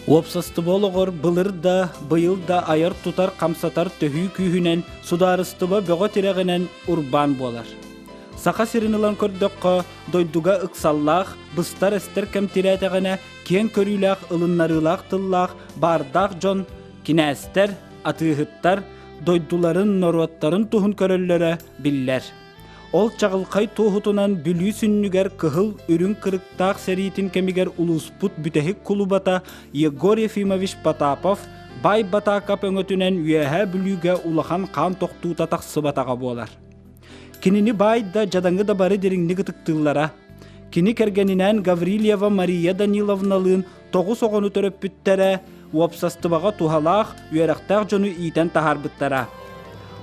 Уопсастыба олоҕор былыр да, быйыл да айар-тутар, хамсатар төһүү күүһүнэн, судаарыстыба бөҕө тирэҕинэн урбаан буолар. Саха сирин ылан көрдөххө, дойдуга ыксаллаах, быстар-эстэр кэм тирээтэҕинэ, киэҥ көрүүлээх, ылыннарыылаах тыллаах, баардаах дьон, кинээстэр, атыыһыттар дойдуларын, норуоттарын туһун көрөллөрө биллэр. Ол чаҕылхай туоһутунан Бүлүү сүнньүгэр кыһыл үрүҥ кырыктаах сэриитин кэмигэр улууспут бүтэһик кулубата Егор Ефимович Потапов Баай Батаакап өҥөтүнэн Үөһээ Бүлүүгэ улахан хаан тохтуута тахсыбатаҕа буолар. Кинини баай да, дьадаҥы да бары дириҥник ытыктыыллара. Кини кэргэнинээн Гаврильева Мария Даниловналыын тоҕус оҕону төрөппүттэрэ, уопсастыбаҕа туһалаах, үөрэхтээх дьону иитэн таһаарбыттара.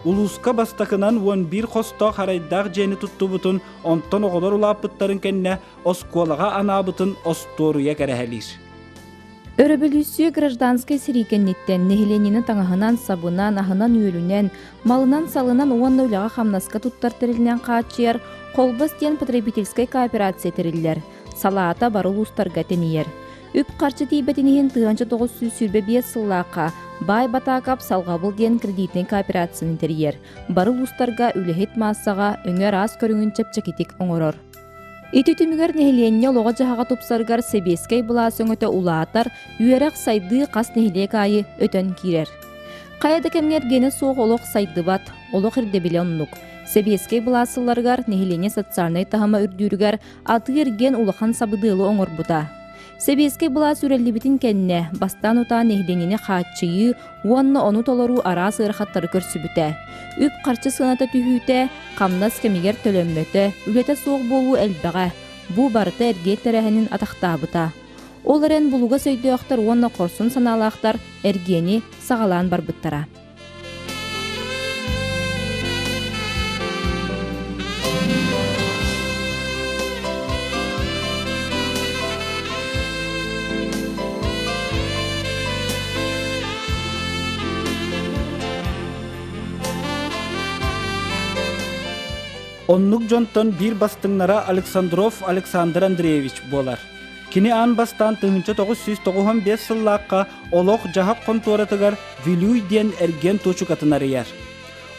Улууска бастакынан 11 хостоох арайдаах дьиэни туттубутун, онтон оҕолор улааппыттарын кэннэ оскуолаҕа анаабытын остуоруйа кэрэһэлиир. Өрөбөлүүссүйэ гражданскай сэрии кэнниттэн нэһилиэнньэни таҥаһынан, сабынан, аһынан-үөлүнэн, малынан-салынан уонна үлэҕэ-хамнаска туттар тэрилинэн хааччыйар Холбос диэн потребительскай кооперация тэриллэр. Салаата бары улуустарга тэнийэр. Үп-харчы тиийбэтин иһин 1925 сыллаахха Баай Батаакап Салҕабыл диэн кредитнэй кооперацияны тэрийэр. Бары улуустарга үлэһит маассаҕа өҥө араас көрүҥүн чэпчэкитик оҥорор. Ити түмүгэр нэһилиэнньэ олоҕо-дьаһаҕа тупсарыгар сэбиэскэй былаас өҥөтө улаатар, үөрэх, сайдыы хас нэһилиэк аайы өтөн киирэр. Хайа да кэмҥэ эргиэнэ суох олох сайдыбат, олох ирдэбилэ оннук. Сэбиэскэй былаас сылларыгар нэһилиэнньэ социальнай таһыма үрдүүрүгэр атыы-эргиэн улахан сабыдыалы оҥорбута. Сэбиэскэй былаас үрэллибитин кэннэ, бастаан утаа нэһилиэнньэни хааччыйыы уонна ону толоруу араас ыарахаттары көрсүбүтэ. Үп-харчы сыаната түһүүтэ, хамнас кэмигэр төлөммөтө, үлэтэ суох буолуу элбэҕэ. Бу барыта эргиэн тэрээһинин атахтаабыта. Ол эрэн булугас өйдөөхтөр уонна хорсун санаалаахтар эргиэни саҕалаан барбыттара. Оннук дьонтон биир бастыҥнара Александров Александр Андреевич буолар. Кини аан бастаан 1995 сыллаахха олох-дьаһах хонтуоратыгар Вилюй диэн эргиэн туочукатын арыйар.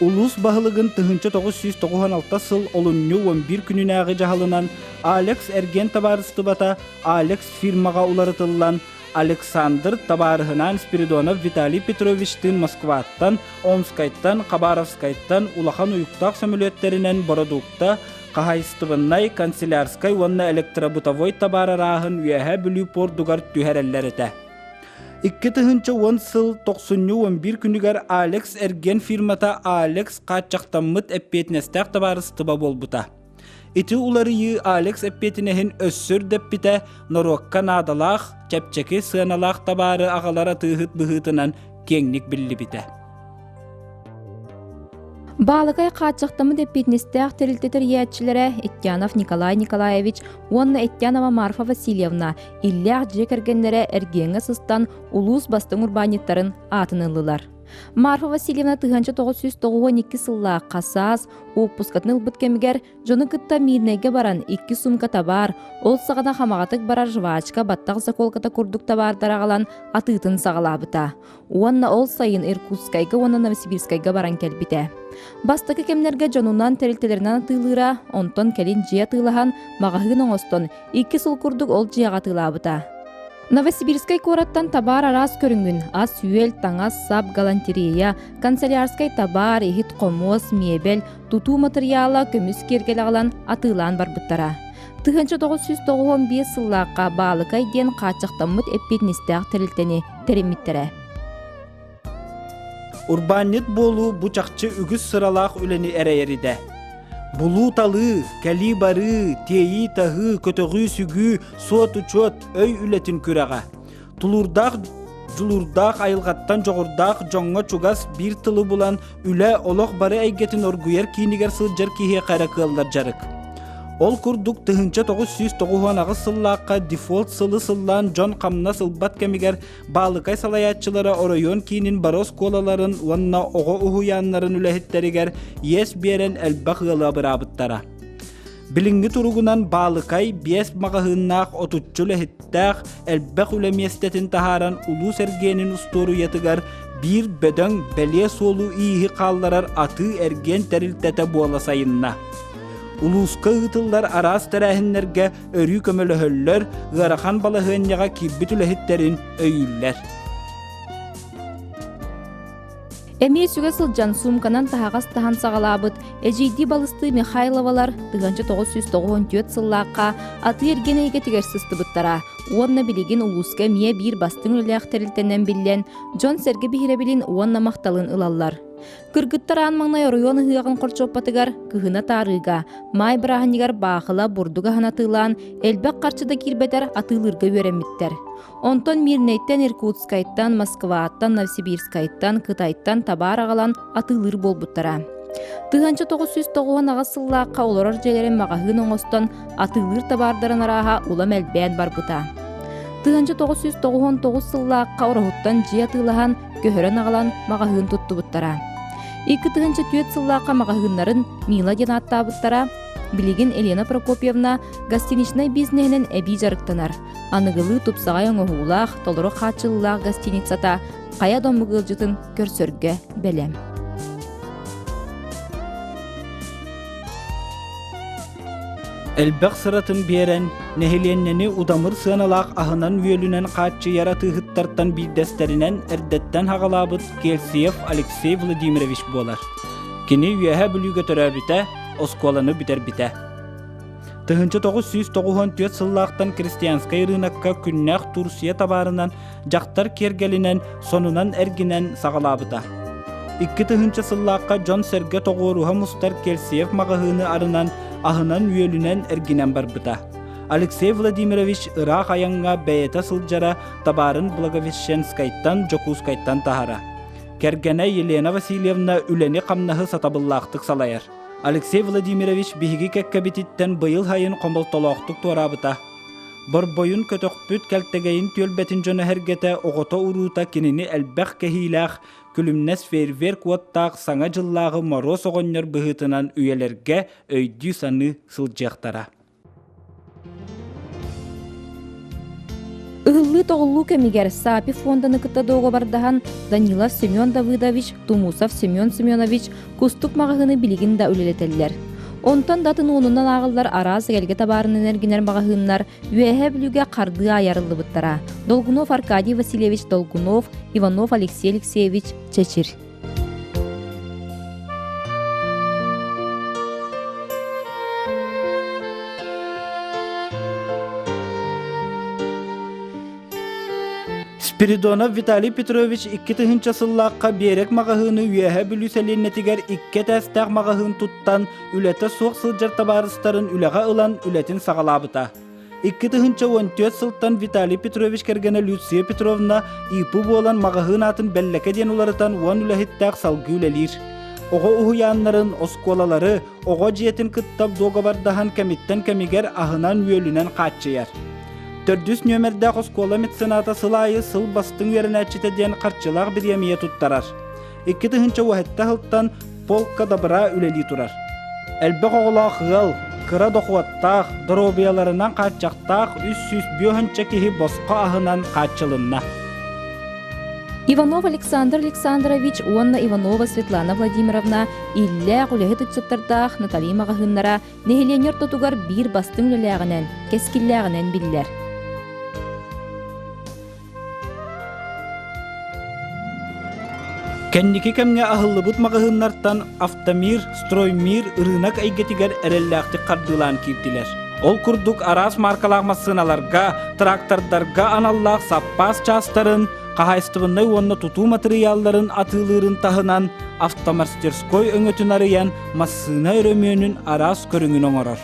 Улуус баһылыгын 1996 сыл олунньу 11 күнүнээҕи дьаһалынан Алекс эргиэн табаарыстыбата Алекс фирмаҕа уларытыллан Александр табаарыһынаан Спиридонов Виталий Петровичтыын Москваттан, Омскайтан, Хабаровскайтан улахан уйуктаах сөмөлүөттэринэн бородуукта, хаһаайыстыбаннай, канцелярскай уонна электробытовой табаар арааһын Үөһээ Бүлүү пуордугар түһэрэллэр этэ. 2010 сыл тохсунньу 11 күнүгэр Алекс эргиэн фирмата Алекс хааччахтаммыт эппиэтинэстээх табаарыстыба буолбута. Ити уларыйыы Алекс эппиэтинэһин өссө үрдэппитэ, норуокка наадалаах, чэпчэки сыаналаах табаары аҕалар атыыһыт быһыытынан киэҥник биллибитэ. Баалыкай хааччахтаммыт эппиэтинэстээх тэрилтэ тэрийээччилэрэ Иттянов Николай Николаевич уонна Иттянова Марфа Васильевна иллээх дьиэ кэргэннэрэ эргиэҥҥэ сыстан улуус бастыҥ урбаанньыттарын аатын ыллылар. Марфа Васильевна 1992 сыллаахха саас уоппускатын ылбыт кэмигэр Дьону кытта Миирнэйгэ баран икки сумка табаар, ол саҕана хамаҕатык барар жвачка, баттах заколката курдук табаардары аҕалан атыытын саҕалаабыта. Уонна ол сайын Иркутскайга уонна Новосибирскайга баран кэлбитэ. Бастакы кэмнэргэ дьонунан, тэрилтэлэринэн атыылыыра, онтон кэлин дьиэ атыылаһан, маҕаһыын оҥостон, икки сыл курдук ол дьиэҕэ атыылаабыта. Новосибирскай куораттан табаар араас көрүҥүн ас-үөл, таҥас-сап, галантерея, канцелярскай табаар, иһит-хомуос, миэбэл, тутуу матырыйаала көмүс киэргэл аҕалан атыылаан барбыттара. 1995 сыллаахха Баалыкай диэн хааччахтаммыт эппиэтинэстээх тэрилтэни тэриммиттэрэ. Урбаанньыт буолуу бу чахчы үгүс сыралаах үлэни эрэйэр идэ. Булуу-талыы, кэлии-барыы, тиэйии-таһыы, көтөҕүү-сүгүү, суот-учуот, өй үлэтин күрэҕэ. Тулуурдаах дьулуурдаах айылҕаттан дьоҕурдаах дьоҥҥо чугас биир тылы булан үлэ олох бары эйгэтин оргуйар киинигэр сылдьар киһиэхэ эрэ кыаллар дьарык. Ол курдук 1998 сыллаахха дефолт сылы сыллаан дьон хамнас ылбат кэмигэр Баалыкай салайааччылара оройуон киинин бары оскуолаларын уонна оҕо уһуйааннарын үлэһиттэригэр иэс биэрэн элбэх ыалы абыраабыттара. Билиҥҥи туругунан Баалыкай биэс маҕаһыыннаах отуччу үлэһиттээх элбэх үлэ миэстэтин таһааран улуус эргиэнин устуоруйатыгар биир бөдөҥ бэлиэ суолу-ииһи хаалларар атыы-эргиэн тэрилтэтэ буола сайынна. Улууска ыытыллар араас тэрээһиннэргэ өрүү көмөлөһөллөр, ыарахан балаһыанньаҕа киирбит үлэһиттэрин өйүүллэр. Эмиэ сүгэ сылдьан суумканан таһаҕас таһан саҕалаабыт эдьиийдии балыстыы Михайловалар 1994 сыллаахха атыы-эргиэн эйгэтигэр сыстыбыттара уонна билигин улууска эмиэ биир бастыҥ үлэлээх тэрилтэнэн биллэн, дьон-сэргэ биһирэбилин уонна махталын ылаллар. Кыргыттар аан маҥнай оройуон ыһыаҕын хорчуоппатыгар кыһына таарыыга, маай бырааһынньыгар баахыла бурдук аһын атыылаан, элбэх харчы да киирбэтэр атыылыырга үөрэммиттэр. Онтон Мирнэйтэн, Иркутскайтан, Москваттан, Новосибирскайтан, Кытайтан табаар аҕалан атыылыыр буолбуттара. 1998 сыллаахха олорор дьиэлэрин маҕаһыын оҥостон атыылыыр табаардарын арааһа улам элбээн барбыта. 1999 сыллаахха Ороһуттан дьиэ атыылаһан, көһөрөн аҕалан маҕаһыын туттубуттара. 2004 сыллаахха маҕаһыыннарын Мила диэн ааттаабыттара. Билигин Елена Прокопьевна гостиничнай бизнеһинэн эбии дьарыктанар. Аныгылыы тупсаҕай оҥоһуулаах, толору хааччыллыылаах гостиницата хайа да омук ыалдьытын көрсөргө бэлэм. Элбэх сыратын биэрэн, нэһилиэнньэни удамыр сыаналаах аһынан-үөлүнэн хааччыйар атыыһыттартан биирдэстэринэн эрдэттэн хаҕалаабыт Кельциев Алексей Владимирович буолар. Кини Үөһээ Бүлүүгэ төрөөбүтэ, оскуоланы бүтэрбитэ. 1994 сыллаахтан крестьянскай ырыынакка күннээх Турция табаарынан, дьахтар киэргэлинэн, сонунан эргинэн саҕалаабыта. 2000 сыллаахха дьон-сэргэ тоҕуоруһа мустар Кельциев маҕаһыыны арынан, аһынан-үөлүнэн эргинэн барбыта. Алексей Владимирович ыраах айаҥҥа бэйэтэ сылдьара табаарын Благовещенскайтан, Дьокуускайтан таһара. Кэргэнэ Елена Васильевна үлэни-хамнаһы сатабыллаахтык салайар. Алексей Владимирович биһиги кэккэбититтэн быйыл сайын хомолтолоохтук туораабыта. Борбойун көтөхпүт кэлтэгэйин түөлбэтин дьоно эргэтэ оҕото-уруута кинини элбэх кэһиилээх, күлүмнэс фейерверк уоттаах Саҥа дьыллааҕы Моруос оҕонньор быһыытынан үйэлэргэ өйдүү-саныы сылдьыахтара. Ыһыллыы-тоҕуллуу кэмигэр САПИ фонданы кытта дуогабардаһан Данилов Семен Давыдович, Тумусов Семен Семенович Кустук маҕаһыыны билигин да үлэлэтэллэр. Онтон да атын уонунан ааҕыллар араас эгэлгэ табаарынан эргинэр маҕаһыыннар Үөһээ Бүлүүгэ хардыы айарыллыбыттара. Долгунов Аркадий Васильевич Долгунов, Иванов Алексей Алексеевич Чэчир. Спиридонов Виталий Петрович 2000 сыллаахха Биэрэк маҕаһыыны Үөһээ Бүлүү сэлиэнньэтигэр икки этээстээх маҕаһыын туттан, үлэтэ суох сылдьар табаарыстарын үлэҕэ ылан үлэтин саҕалаабыта. 2014 сылтан Виталий Петрович кэргэнэ Люция Петровна ИП буолан маҕаһыын аатын Бэллэкэ диэн уларытан уон үлэһиттээх салгыы үлэлиир. Оҕо уһуйааннарын, оскуолалары, оҕо дьиэтин кытта дуогабардаһан кэмиттэн кэмигэр аһынан-үөлүнэн хааччыйар. Төрдүс нүөмэрдээх оскуола мецената сыл аайы сыл бастыҥ үөрэнээччитэ диэн харчылаах бириэмийэ туттарар. 2007 сылтан полка добра үлэлии турар. Элбэх оҕолоох ыал, кыра дохуоттаах, доруобуйаларынан хааччахтаах 305 киһи босхо аһынан хааччылынна. Иванов Александр Александрович уонна Иванова Светлана Владимировна иллээх үлэһит ыччаттардаах Натали маҕаһыыннара нэһилиэнньэ ортотугар биир бастыҥ үлэлээҕинэн, кэскиллээҕинэн биллэр. Кэнники кэмҥэ аһыллыбыт маҕаһыыннартан Автомир, Строймир ырыынак эйгэтигэр эрэллээхтик хардыылаан киирдилэр. Ол курдук араас мааркалаах массыыналарга, трактордарга аналлаах саппаас чаастарын, хаһаайыстыбаннай уонна тутуу матырыйаалларын атыылыырын таһынан автомастерской өҥөтүн арыйан массыына өрөмүөнүн араас көрүҥүн оҥорор.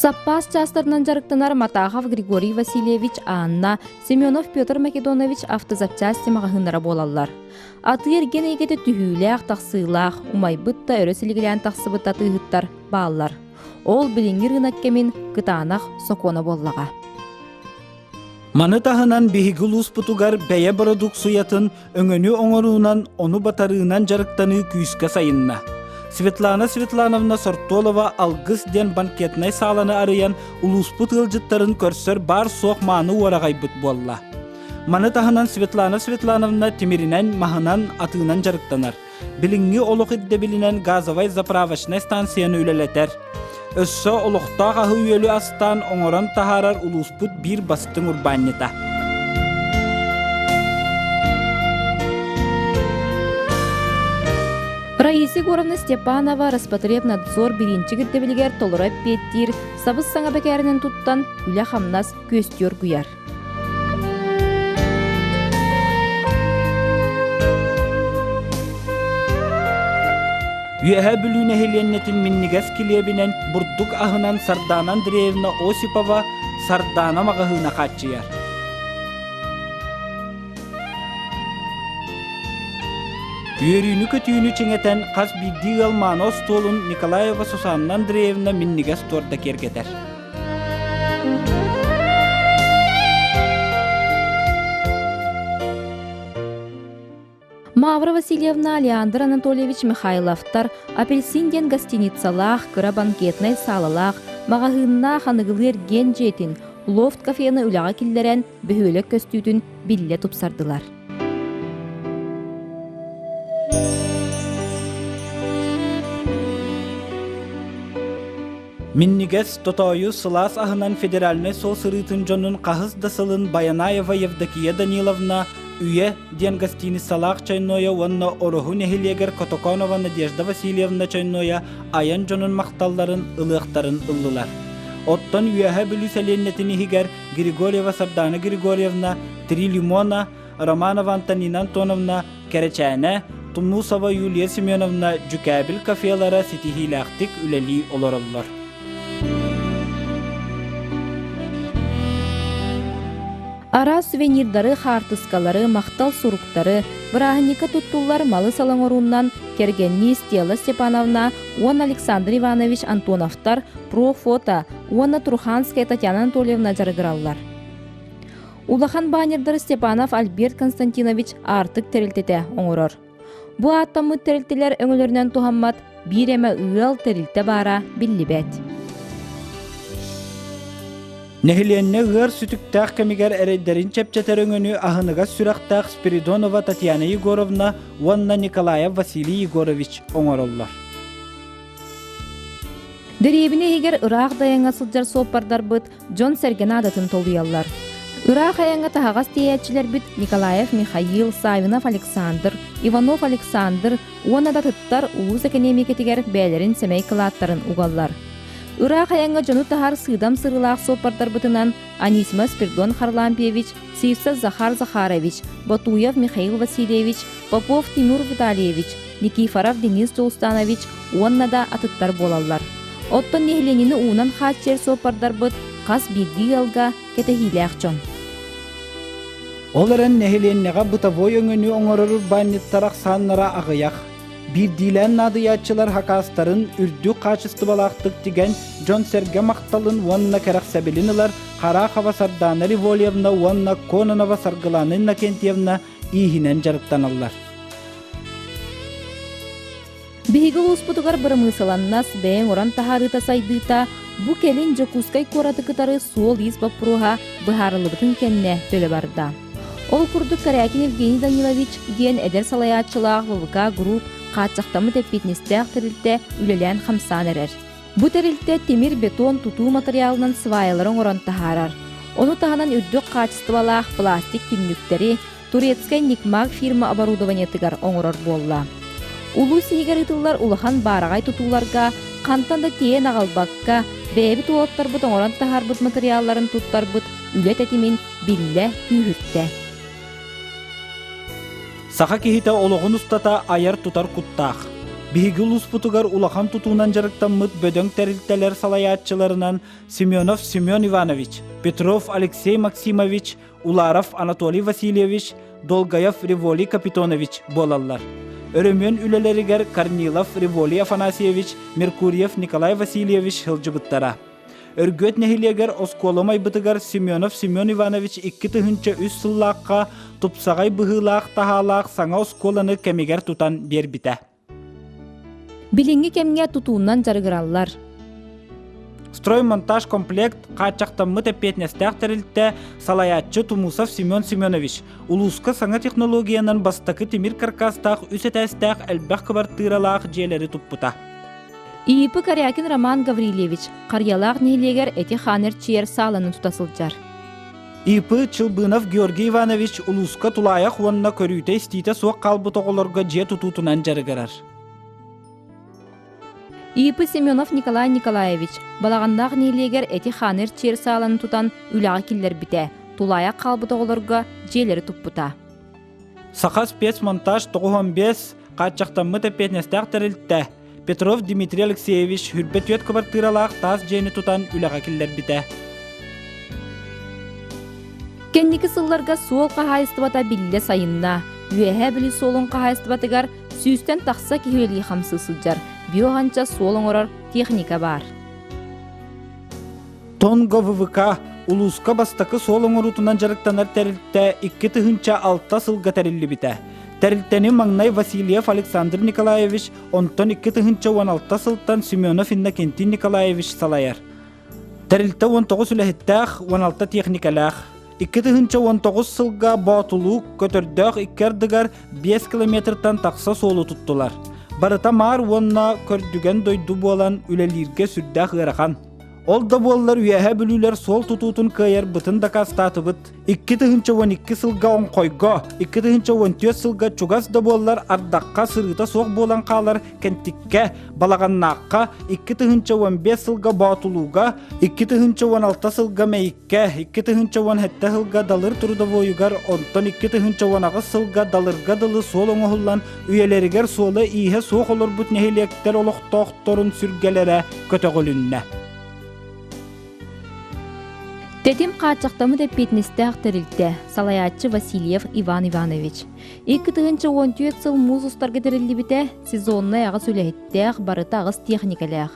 Саппаас чаастарынан дьарыктанар Матахов Григорий Васильевич, Анна, Семенов Петр Македонович автозапчасти маҕаһыыннара буолаллар. Атыы-эргиэн эйгэтэ түһүүлээх, тахсыылаах, умайбыт да өрө силигилээн тахсыбыт атыыһыттар бааллар. Ол билиҥҥи рынок кэмин кытаанах сокуона буоллаҕа. Маны таһынан биһиги улууспутугар бэйэ бородууксуйатын өҥөнү оҥоруунан, ону батарыынан дьарыктаныы күүскэ сайынна. Светлана Светлановна Сортолова Алгыс диэн банкетнай сааланы арыйан улууспут ыалдьыттарын көрсөр баар-суох мааны уораҕайбыт буолла. Маны таһынан Светлана Светлановна тимиринэн, маһынан, атыынан дьарыктанар. Билиҥҥи олох ирдэбилинэн газовай заправочнай станцияны үлэлэтэр. Өссө олохтоох аһы-үөлү астаан оҥорон таһаарар улууспут биир бастыҥ урбаанньыта. Раиса Егоровна Степанова Роспотребнадзор бириинчик ирдэбилигэр толору эппиэттиир сабыс-саҥа бэкээринэн туттан үлэ-хамнас күөстүү оргуйар. Үөһээ Бүлүү нэһилиэнньэтин минньигэс килиэбинэн бурдук аһынан Сардаана Андреевна Осипова Сардаана маҕаһыына хааччыйар. Үөрүүнү-көтүүнү чиҥэтэн хас биирдии ыал мааны остуолун Николаева Сусанна Андреевна минньигэс туорда киэргэтэр. Мавра Васильевна Леандр Анатольевич Михайловтар «Апельсин» диэн гостиницалаах, кыра банкетнай саалалаах, маҕаһыыннаах аныгылыы эргиэн дьиэтин, лофт кафены үлэҕэ киллэрэн, бөһүөлэк көстүүтүн биллэ тупсардылар. Минньигэс, тотоойу сылаас аһынан федеральнай суол сырыытын дьонун хаһыс да сылын Баянаева Евдокия Даниловна Үйэ диэн гостиницалаах Чайноя уонна Ороһу нэһилиэгэр Котоконова Надежда Васильевна Чайноя айан дьонун махталларын ылыахтарын ыллылар. Оттон Үөһээ Бүлүү сэлиэнньэтин иһигэр Григорьева Сардана Григорьевна Три лимона, Романова Антонина Антоновна Кэрэчээнэ, Тумусова Юлия Семеновна Дьүкээбил кафелара ситиһиилээхтик үлэлии олороллор. Араас сувенирдары, хаартыскалары, махтал суруктары, бырааһынньыкка туттуллар малы-салы оҥоруунан кэргэннии Стелла Степановна уонна Александр Иванович Антоновтар про-фото уонна Труханская Татьяна Анатольевна дьарыгыраллар. Улахан баннердары Степанов Альберт Константинович Аартык тэрилтэтэ оҥорор. Бу ааттаммыт тэрилтэлэр өҥөлөрүнэн туһаммат биир эмэ ыал тэрилтэ баара биллибэт. Нэһилиэнньэ ыар сүтүктээх кэмигэр эрэйдэрин чэпчэтэр өҥөнү аһыныгас сүрэхтээх Спиридонова Татьяна Егоровна уонна Николаев Василий Егорович оҥороллор. Дэриэбинэ иһигэр ыраах дайаҥҥа сылдьар суоппардарбыт дьон-сэргэ наадатын толуйаллар. Ыраах айаҥҥа таһаҕас тиэйээччилэрбит Николаев Михаил, Савинов Александр, Иванов Александр уонна да атыттар улуус экэниэмикэтигэр бэйэлэрин сэмэй кылааттарын угаллар. Ыраах айаҥҥа дьону таһар сыыдам сырыылаах суоппардарбытынан Анисимов Спирдон Харлампьевич, Сивцев Захар Захарович, Ботуев Михаил Васильевич, Попов Тимур Витальевич, Никифоров Денис Дьулустанович уонна да атыттар буолаллар. Оттон нэһилиэнньэни уунан хааччыйар суоппардарбыт хас биирдии ыалга кэтэһиилээх дьон. Ол эрэн нэһилиэнньэҕэ бытовой өҥөнү оҥорор урбаанньыттар ахсааннара аҕыйах. Биирдиилээн наадыйааччылар хакаастарын үрдүк хаачыстыбалаахтык тигэн, дьон-сэргэ махталын уонна кэрэхсэбилин ылар Харахова Сардаана Револьевна уонна Кононова Саргылана Иннокентьевна ииһинэн дьарыктаналлар. Биһиги улууспутугар бырамыысыланнас бэйэҥ уран таһаарыыта сайдыыта бу кэлин Дьокуускай куораты кытары суол-иис боппуруоһа быһаарыллыбытын кэннэ төлө барда. Ол курдук Корякин Евгений Данилович диэн эдэр салайааччылаах ВВК Group хааччахтаммыт эппиэтинэстээх тэрилтэ үлэлээн-хамсаан эрэр. Бу тэрилтэ тимир-бетон тутуу матырыйаалынан сваялары оҥорон таһаарар. Ону таһынан үрдүк хаачыстыбалаах пластик түннүктэри, турецкай Никмак фирма оборудованиетыгар оҥорор буолла. Улуус иһигэр ыытыллар улахан баараҕай тутууларга хантан да тиэйэн аҕалбакка, бэйэбит уолаттарбыт оҥорон таһаарбыт матырыйаалларын туттарбыт үлэ тэтимин биллэ күүһүртэ. Саха киһитэ олоҕун устата айар-тутар куттаах. Биһиги улууспутугар улахан тутуунан дьарыктаммыт бөдөҥ тэрилтэлэр салайааччыларынан Семенов Семен Иванович, Петров Алексей Максимович, Уларов Анатолий Васильевич, Долгаев Револий Капитонович буолаллар. Өрөмүөн үлэлэригэр Корнилов Револий Афанасьевич, Меркурьев Николай Васильевич сылдьыбыттара. Өргүөт нэһилиэгэр оскуола майбытыгар Семенов Семен Иванович 2003 сыллаахха тупсаҕай быһыылаах таһаалаах саҥа оскуоланы кэмигэр тутан биэрбитэ. Билиҥҥи кэмҥэ тутуунан дьарыгыраллар. Строймонтаж комплект хааччахтаммыт эппиэтинэстээх тэрилтэ салайааччы Тумусов Семен Семенович улууска саҥа технологиянан бастакы тимир каркастаах үс этээстээх элбэх кыбартыыралаах дьиэлэри туппута. ИП Корякин Роман Гаврильевич Харьялаах нэһилиэгэр эти-хаан эрчийэр сааланы тута сылдьар. ИП Чылбынов Георгий Иванович улууска тулаайах уонна көрүүтэ-истиитэ суох хаалбыт оҕолорго дьиэ тутуутунан дьарыгырар. ИП Семенов Николай Николаевич Балаҕаннаах нэһилиэгэр эти-хааны эрчийэр сааланы тутан үлэҕэ киллэрбитэ, тулаайах хаалбыт оҕолорго дьиэлэри туппута. Саха спецмонтаж 95 хааччахтаммыт эппиэтинэстээх тэрилтэ Петров Дмитрий Алексеевич хүрбэ түөрт кыбартыыралаах таас дьиэни тутан үлэҕэ киллэрбитэ. Кэнники сылларга суол хаһаайыстыбата биллэ сайынна. Үөһээ Бүлүү суолун хаһаайыстыбатыгар сүүстэн тахса киһи үлэлии хамсыы сылдьар, биоһанча суол оҥорор техника баар. Тонго ВВК улууска бастакы суол оҥоруутунан дьарыктанар тэрилтэ 2006 сылга тэриллибитэ. Тэрилтэни маҥнай Васильев Александр Николаевич, онтон 2016 сылтан Семенов Иннокентий Николаевич салайар. Тэрилтэ 19 үлэһиттээх, 16 техникэлээх. 2019 сылга Боотулуу Көтөрдөөх икки ардыгар 5 километртан тахса суолу туттулар. Барыта маар уонна көрдүгэн дойду буолан үлэлииргэ сүрдээх ыарахан. Ол да буоллар Үөһээ Бүлүүлэр суол тутуутун кыайарбытын дакаастаатыбыт. 2012 сылга Оҥхойго, 2014 сылга чугас да буоллар ардахха сырыыта суох буолан хаалар Кэнтиккэ, Балаҕаннаахха, 2015 сылга Боотулууга, 2016 сылга Мэйиккэ, 2017 сылга Далыр трудовойугар, онтон 2018 сылга Далырга дылы суол оҥоһуллан үйэлэригэр суола-ииһэ суох олорбут нэһилиэктэр олохтоохторун сүргэлэрэ көтөҕүлүннэ. Тэтим хааччахтаммыт эппиэтинэстээх тэрилтэ, салайааччы Васильев Иван Иванович. 2014 сыл муус устарга тэриллибитэ, сезоннай аҕыс үлэһиттээх, барыта аҕыс техникэлээх.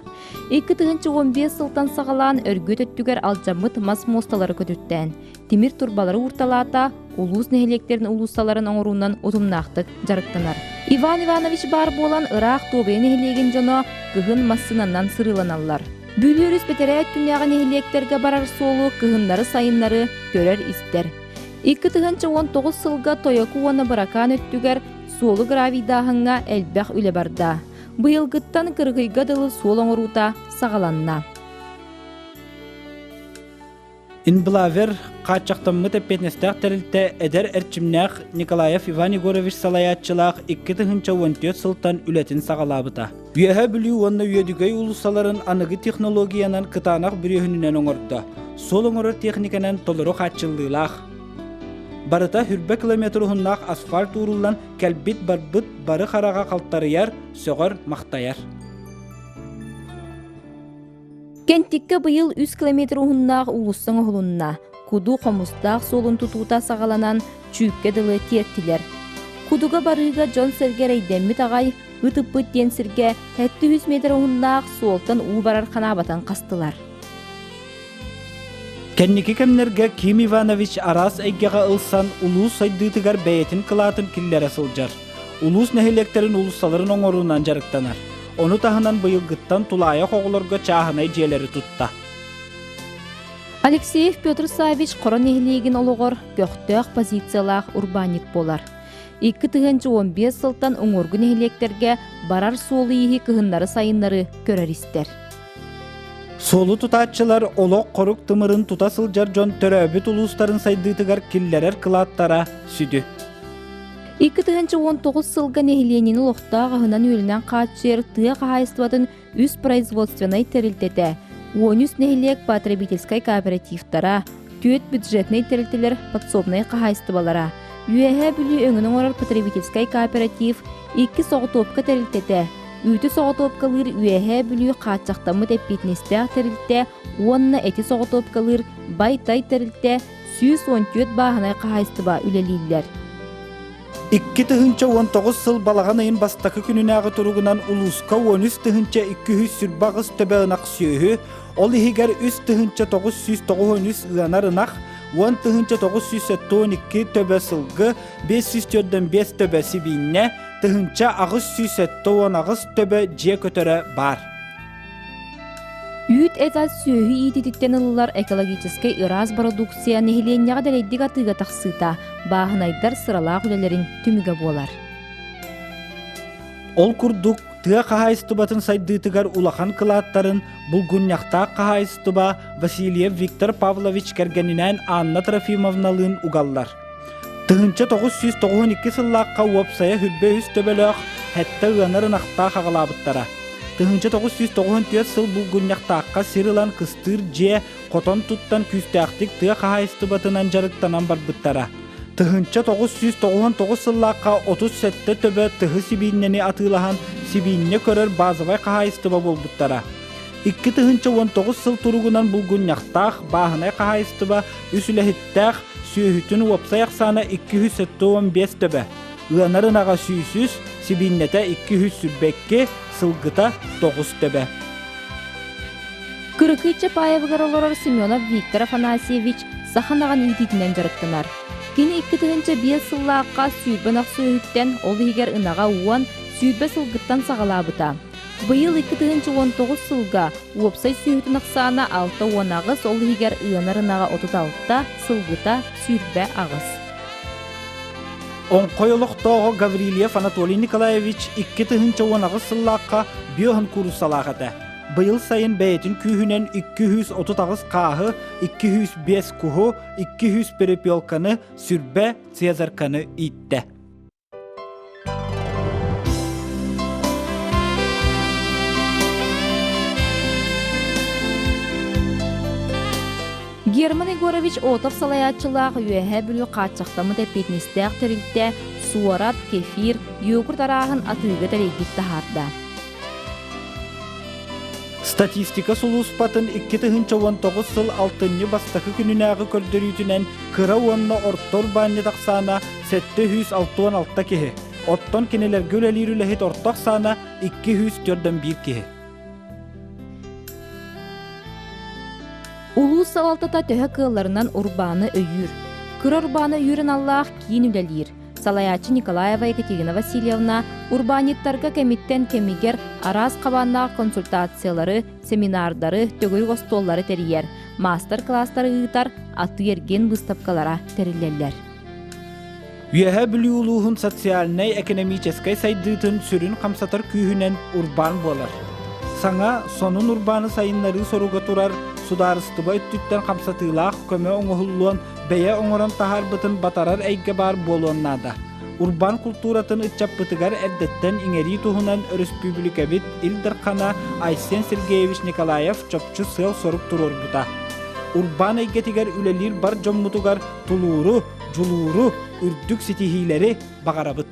2015 сылтан саҕалаан Өргүөт өттүгэр алдьаммыт мас муосталары көтүттээн, тимир турбалары уурталаата, улуус нэһилиэктэрин уулуссаларын оҥоруунан утумнаахтык дьарыктанар. Иван Иванович баар буолан ыраах Туобуйа нэһилиэгин дьоно кыһын массыынанан сырыыланаллар. Бүлүү өрүс бэтэрээ өттүнээҕи нэһилиэктэргэ барар суолу кыһыннары-сайыннары көрөр-истэр. 2019 сылга Тойоку уонна Быракаан өттүгэр суолу гравийдааһыҥҥа элбэх үлэ барда. Быйылгыттан Кыргыйга дылы суол оҥоруута саҕаланна. Инблавер хааччахтаммыт эппиэтинэстээх тэрилтэ эдэр эрчимнээх Николаев Иван Егорович салайааччылаах 2014 сылтан үлэтин саҕалаабыта. Үөһээ Бүлүү уонна Үөдүгэй уулуссаларын аныгы технологиянан кытаанах бүрүөһүнүнэн оҥордо. Суол оҥорор техниканан толору хааччыллыылаах. Барыта хүрбэ километр уһуннаах асфальт ууруллан кэлбит-барбыт бары хараҕа халтарыйар, сөҕөр-махтайар. Кэнтиккэ быйыл үс километр уһуннаах уулусса оҥоһулунна. Куду хомустаах суолун тутуута саҕаланан, Чүүккэ дылы тиэртилэр. Кудуга барыыга дьон-сэргэ эрэйдэммит аҕай, ыт ыппыт диэн сиргэ 700 метр уһуннаах суолтан уу барар ханаабатын хастылар. Кэнники кэмнэргэ Ким Иванович араас эйгэҕэ ылсан улуус сайдыытыгар бэйэтин кылаатын киллэрэ сылдьар. Улуус нэһилиэктэрин уулуссаларын оҥоруунан дьарыктанар. Ону таһынан быйылгыттан тулаайах оҕолорго чааһынай дьиэлэри тутта. Алексеев Петр Саввич Хоро нэһилиэгин олоҕор көхтөөх позициялаах урбаанньыт буолар. 2015 сылтан уҥуоргу нэһилиэктэргэ барар суолу-ииһи кыһыннары-сайыннары көрөр-истэр. Суолу тутааччылар олох хорук тымырын тута сылдьар дьон төрөөбүт улуустарын сайдыытыгар киллэрэр кылааттара сүдү. 2019 сылга нэһилиэнньэни олохтоох аһынан-үөлүнэн хааччыйар тыа хаһаайыстыбатын үс производственнай тэрилтэтэ, 13 нэһилиэк потребительскай кооперативтара, түөрт бюджетнай тэрилтэлэр подсобнай хаһаайыстыбалара, Үөһээ Бүлүү өҥөнү оҥорор потребительскай кооператив, икки соҕотуопка тэрилтэтэ, үүтү соҕотуопкалыыр Үөһээ Бүлүү хааччахтаммыт эппиэтинэстээх тэрилтэ уонна эти соҕотуопкалыыр Бай-Тай тэрилтэ 114 бааһынай хаһаайыстыба үлэлииллэр. 2019 сыл балаҕан ыйын бастакы күнүнээҕи туругунан улууска 13 228 төбө ынах сүөһү, ол иһигэр 3 993 ыанар ынах, 10 972 төбө сылгы, 545 төбө сибиинньэ, 1878 төбө дьиэ көтөрө баар. Үүт эт ас сүөһү иитититтэн ылыллар экологическай ыраас бородууксуйа нэһилиэнньэҕэ дэлэйдик атыыга тахсыыта бааһынайдар сыралаах үлэлэрин түмүгэ буолар. Ол курдук, тыа хаһаайыстыбатын сайдыытыгар улахан кылааттарын Булгунньахтаах хаһаайыстыба Васильев Виктор Павлович кэргэнинээн Анна Трофимовналыын угаллар. 1992 сыллаахха уопсайа хүрбэ үс төбөлөөх сэттэ ыанар ынахтаах аҕалаабыттара. 1994 сыл Булгунньахтаахха сир ылан кыстыыр дьиэ, хотон туттан күүстээхтик тыа хаһаайыстыбатынан дьарыктанан барбыттара. 1999 сыллаахха 37 төбө тыһы сибиинньэни атыылаһан сибиинньэ көрөр базовай хаһаайыстыба буолбуттара. 2019 сыл туругунан булгунньахтаах бааһынай хаһаайыстыба үс үлэһиттээх, сүөһүтүн уопсай ахсаана 275 төбө, ыанар ынаҕа 103, сибиинньэтэ 222, сылгыта 9 төбө. Кырыкый Чапаевыгар олорор Семенов Виктор Афанасьевич саха ынаҕын иитиитинэн дьарыктанар. Кини 2005 сыллаахха 20 ынах сүөһүттэн, ол иһигэр ынаҕа 10, 20 сылгыттан саҕалаабыта. Быйыл 2019 сылга уопсай сүөһүтүн ахсаана 68, ол иһигэр ыанар ынаҕа 36, сылгыта 28. Оҥхой олохтооҕо Гаврильев Анатолий Николаевич 2018 сыллаахха биоһун кууруссалаах этэ. Быйыл сайын бэйэтин күүһүнэн 238 хааһы, 205 куһу, 200 перепелканы, сүрбэ цезарканы ииттэ. Герман Егорович Отов салайааччылаах Үөһээ Бүлүү хааччахтаммыт эппиэтинэстээх тэрилтэ суорат, кефир, йогурт арааһын атыыга тэрийбит таһаарда. Статистика сулууспатын 2019 сыл алтынньы бастакы күнүнээҕи көрдөрүүтүнэн кыра уонна орто урбаанньыт ахсаана 766 киһи, оттон кинилэргэ үлэлиир үлэһит орто ахсаана 241 киһи. Улуус салалтата төһө кыалларынан урбааны өйүүр. Кыра урбааны өйүүр аналлаах киин үлэлиир. Салайааччы Николаева Екатерина Васильевна урбаанньыттарга кэмиттэн кэмигэр араас хабааннаах консультациялары, семинардары, төгүрүк остуоллары тэрийэр, маастар-кылаастары ыытар, атыы-эргиэн быыстапкалара тэриллэллэр. Үөһээ Бүлүү улууһун социальнай-экономическай сайдыытын сүрүн хамсатар күүһүнэн урбаан буолар. Саҥа, сонун урбааны сайыннарыы соруга турар судаарыстыба өттүттэн хамсатыылаах көмө оҥоһуллуон, бэйэ оҥорон таһаарбытын батарар эйгэ баар буолуон наада. Урбаан култууратын ыччаппытыгар эрдэттэн иҥэрии туһунан өрөспүүбүлүкэбит Ил Дархана Айсен Сергеевич Николаев чопчу сыал-сорук туруорбута. Урбаан эйгэтигэр үлэлиир бар дьоммутугар тулууру, дьулууру, үрдүк ситиһиилэри баҕарабыт.